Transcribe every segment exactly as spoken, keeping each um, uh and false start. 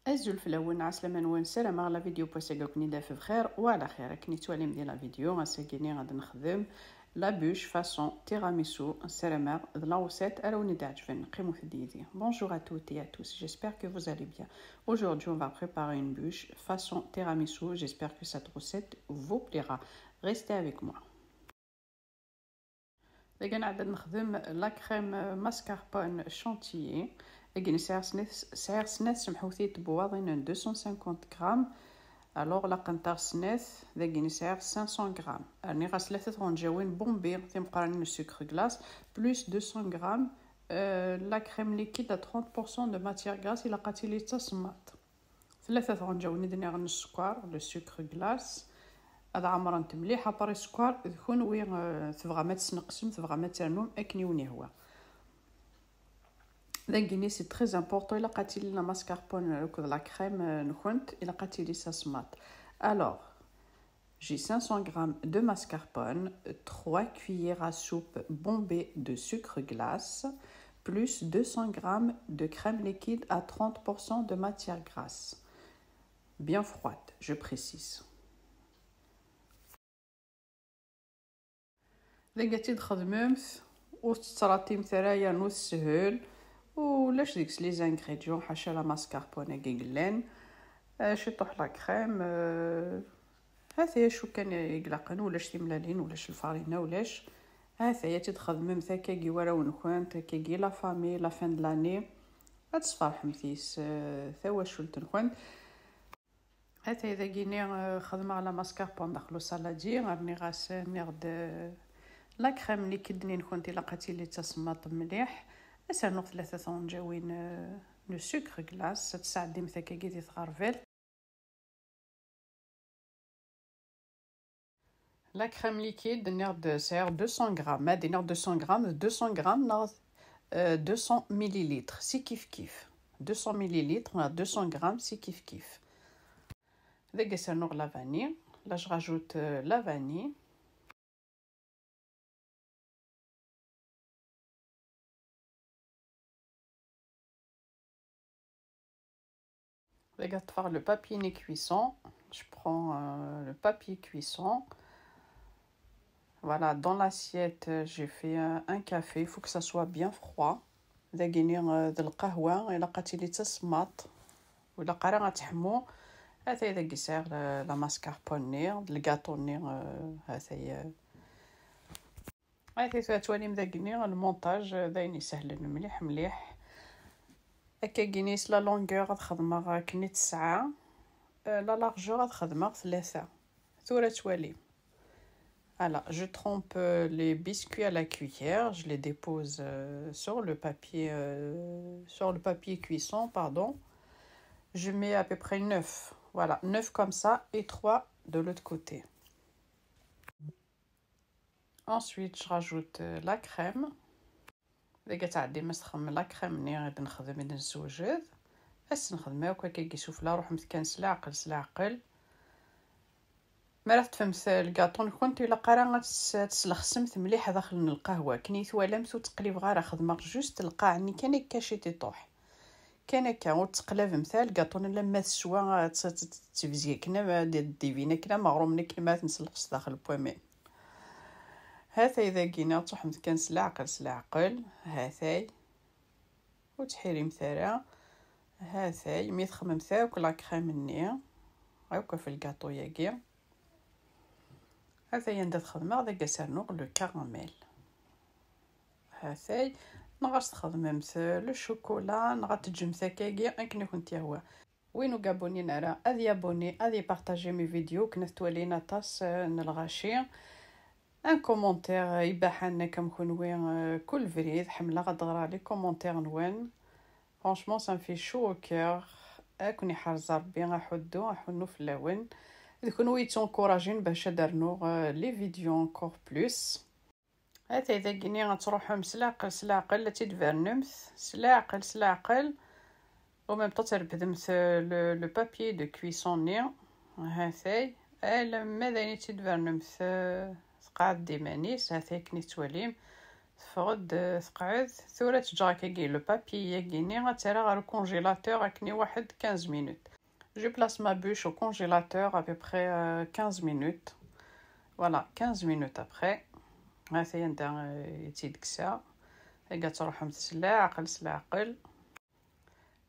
Azul fell-awen, ɛeslama-nwen, ssarameɣ la vidéo n wass-agi ad ken-id-taf bxir u ɛla xir. Akken i tettwalim di la vidéo, ass-agi-ni ad nexdem la bûche façon tiramisu, ssarameɣ d la recette ara wen-id-iɛeǧben. Qqimet yid-i. Bonjour à toutes et à tous, j'espère que vous allez bien. Aujourd'hui, on va préparer une bûche façon tiramisu, j'espère que cette recette vous plaira. Restez avec moi. Dagi nɛedda ad nexdem la crème mascarpone chantilly. Dagi sɛiɣ snat, sɛiɣ snat, semḥut-iyi-d, tebwaḍin n deux cent cinquante grammes. Alors, laqent-aɣ snat, dagi sɛiɣ cinq cents grammes. Rniɣ-as tlata tɣenǧawin Bombay timeqqranin n sucre glace, plus deux cents grammes, euh, la crème liquide à trente pour cent de matière grasse, ilaq ad tili d tasemmaḍt. Tlata tɣenǧawin i d-nniɣ n sskeṛ, le sucre glace, ad ɛemrent mliḥ. Après sskeṛ, d kunwi, euh, tebɣam ad tesneqsem, tebɣam ad ternum, akken i wen-yehwa. Dagi-ni, c'est très important, ilaq ad tili la mascarpone akked la crème, euh, nkent, ilaq ad tili d tasemmaḍt. Alors, j'ai cinq cents grammes de mascarpone, trois cuillères à soupe Bombay de sucre glace, plus deux cents grammes de crème liquide à trente pour cent de matière grasse. Bien froide, je précise. Dagi ad tt-id-xedmemt, ur tettṛatimt ara, yernu teshel, ulac deg-s les ingrédients ḥaca la mascarpone-agi yellan, euh, ciṭuḥ la crème, euh, ha-t-aya acu kan i ilaqen, ulac timellalin, ulac lfarina, ulac. Ha-t-aya ad tt-id-xedmemt akkagi i warraw-nkent, akkagi la famille, la fin de l'année, ad tesferḥemt yis, euh, tawacult-nkent. Ha-t-aya dagi-ni, euh, xedmeɣ la mascarpone daxel usaladi, rniɣ-as, rniɣ-d, euh, la crème liquide-nni-nkent, ilaq ad tili d tasemmaḍt mliḥ. Ad s-rnuɣ tlata tɣenǧawin, euh, n sucre glace, ad tesɛeddimt akkagi di tɣerbalt. La crème liquide, nniɣ-d sɛiɣ deux cents grammes, ma d-iniɣ deux cents grammes, deux cents grammes neɣ, euh, deux cents millilitres, c'est kif kif. Deux cents millilitres neɣ deux cents grammes, c'est kif kif. Dagi ad s-rnuɣ la vanille. Là, je rajoute, euh, la vanille. Dagi ad ṭṭfeɣ le papier-nni cuisson. Je prends, euh, le papier cuisson. Voilà, dans l'assiette, euh, j'ai fait un, un café. Il faut que ça soit bien froid. Dagi-ni, euh, d lqahwa, ilaq ad tili d tasemmaḍt. Ur ilaq ara ad teḥmu. Ha-t-aya dagi sɛiɣ la, la mascarpone-nni, lgaṭu-nni, euh, ha-t-aya. Ayt tura twalim dagini, le montage, euh, d ayen isehlen mliḥ mliḥ. Akkagini s la longueur ad xedmeɣ akken i tesɛa, euh, la largeur ad xedmeɣ tlata. Tura twalim. Voilà, je trempe, euh, les biscuits à la cuillère, je les dépose, euh, sur le papier, euh, sur le papier cuisson, pardon. Je mets à peu près neuf, voilà, neuf comme ça et trois de l'autre côté. Ensuite, je rajoute, euh, la crème. Dagi ad tɛeddim ad txedmem la crème-nni i d-nexdem, i d-nessewjed. Ad s-nexdem akk akkagi sufella, ruḥemt kan s leɛqel, s leɛqel. Mi ara teṭṭfemt lgaṭu-nkent, ilaq ara ad tes-, ad teslexsemt mliḥ daxel n lqahwa. Akken i twalamt, ur ttqellibeɣ ara, xedmeɣ juste lqaɛ-nni kan akka ciṭiṭuḥ. Kan akka, ur ttqellibemt ara lgaṭu-nni, lemma teswa, ad tt-, tt-, tt-, tebzi akken, ad d-, d-ibin akken am aɣrum-nni akken ma t-nselxes daxel n waman. Ha-t-ay dagi-ni, ad truḥemt kan s leɛqel, s leɛqel. Ha-t-ay. Ur ttḥirimt ara. Ha-t-ay, mi txedmemt akk la crème-nni, akk ɣef lgaṭu-yagi. Ha-t-ay anda txedmeɣ, dagi ad s-rnuɣ le caramel. Ha-t-ay, neɣ ad s-txedmemt le chocolat, neɣ ad teǧǧemt akkagi akken i kent-yehwa. Win ur yabonnin ara, ad yabonné, ad ipartaji mes vidéos, akken ad twalin aṭas, eh, n lɣaci. Un commentaire, eh, ibaḥan akka am kunwi, eh, kul brid, ḥemmleɣ ad ɣreɣ les commentaires-nwen. Franchement, ça me fait chaud au cœur. Ad ken-iḥrez Rebbi, aḥuddu, aḥunnu fell-awen. D kunwi yettunkurajin bac ad rnuɣ, eh, les vidéos encore plus. Ha-t-ay dagini ad truḥem s leɛqel, s leɛqel, ad tt-id-tbernemt s leɛqel, s leɛqel. Au même temps, ad trebdemt, euh, le, le papier de cuisson-nni. Ha-t-ay, alamma d ayen i tt-id-tbernemt, euh, tqeɛɛed iman-is, ha-t-ay akken i tettwalim. Teffeɣ-d, euh, teqɛed. Tura ttǧǧeɣ akkagi le papier-yagi-ni, ad tt-rreɣ ɣer le congélateur akken i waḥed quinze minutes. Je place ma bûche au congélateur à peu près, euh, quinze minutes. Voilà, quinze minutes après. Ha-t-aya anda, euh, i tt-id-kkseɣ. Taga ad truḥemt s leɛqel, s leɛqel.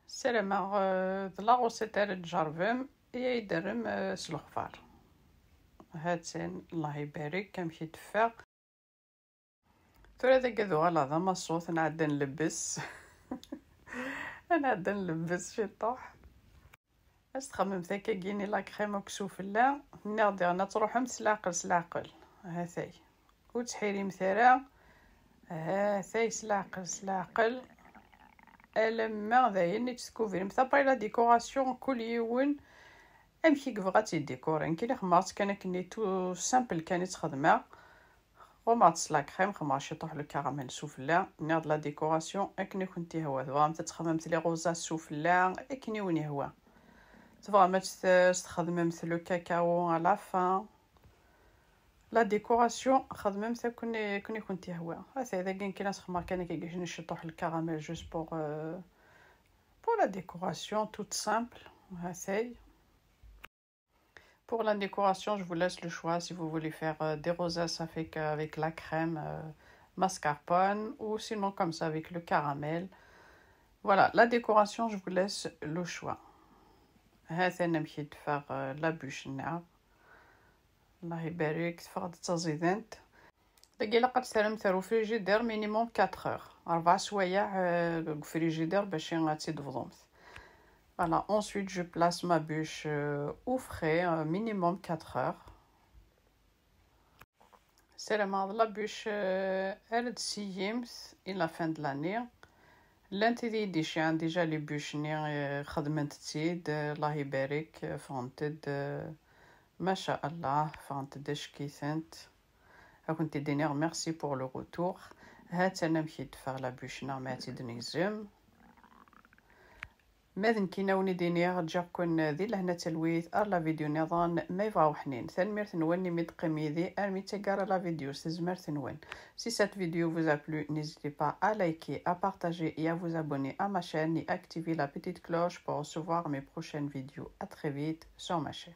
Ssarameɣ, euh, d la recette ara d-tjerrbem, i ay d-terrem, euh, s lexbar. Ha-tt-an, Allah ibarek, amek i d-teffeɣ. Tura dagi ad uɣaleɣ d amaṣut, ad nɛeddi nlebbes. Ad nɛeddi nlebbes ciṭuḥ. Ad s-txemmemt akkagi-ni la crème akk sufella. Nniɣ diɣen ad truḥemt s leɛqel, s leɛqel. Ha-t-ay. Ur ttḥirimt ara. Ha-t-ay, s leɛqel, s leɛqel. Alamma d ayen i tt-tkubrim. Après la décoration, kul yiwen amek i yebɣa ad tt-idikuri. Nekk xedmeɣ-tt kan akken, tout simple kan i tt-xedmeɣ. Xemmeɣ-tt s la crème, xemmeɣ ciṭuḥ le caramel sufella. Nniɣ-d la décoration akken i kent-ihwa. Tebɣamt ad txedmemt les rosas sufella, akken i wen-ihwa. Tebɣam ad tt-, ad txedmemt le cacao à la fin. La décoration, xedmemt akken, akken i kent-ihwa. Ha-t-ay dagi nekkin ad xedmeɣ kan akka ciṭuḥ le caramel juste pour, euh, pour la décoration toute simple. Ha-t-ay. Pour la décoration, je vous laisse le choix si vous voulez faire, euh, des rosas avec, euh, avec la crème, euh, mascarpone, ou sinon comme ça avec le caramel. Voilà, la décoration, je vous laisse le choix. Ha-t-an amek i d-teffeɣ, euh, la bûche-nneɣ. Allah ibarek, teffeɣ-d d taẓidant. Dagi ilaq ad tt-terremt ar ufrijider minimum quatre heures. Rebɛa swayeɛ, euh, deg ufrijider bac ad tt-id-tebḍumt. Voilà, ensuite je place ma bûche, euh, au frais, euh, minimum quatre heures. Ssarameɣ d la bûche, euh, ara d-tessiyimt i la fin de l'année. Llant tid i yi-d-iceyyɛen déjà les bûches-nni, euh, xedment-tt-id, euh, Allah ibarek, euh, ffɣent-d, euh, maca Allah, ffɣent-d acek-itent. Ad kent-id-iniɣ merci pour le retour. Ha-tt-an amek i d-teffeɣ la bûche-nneɣ, ma ad tt-id-negzem. Ma d nekkini ad wen-id-iniɣ, ǧǧiɣ-ken di lehna d talwit ar la vidéo nniḍen ma yebɣa uḥnin. Tanemmirt-nwen imi d-teqqim yid-i armi d taggara la vidéo s tezmert-nwen. Si cette vidéo vous a plu, n'hésitez pas à liker, à partager et à vous abonner à ma chaîne et activer la petite cloche pour recevoir mes prochaines vidéos. À très vite sur ma chaîne.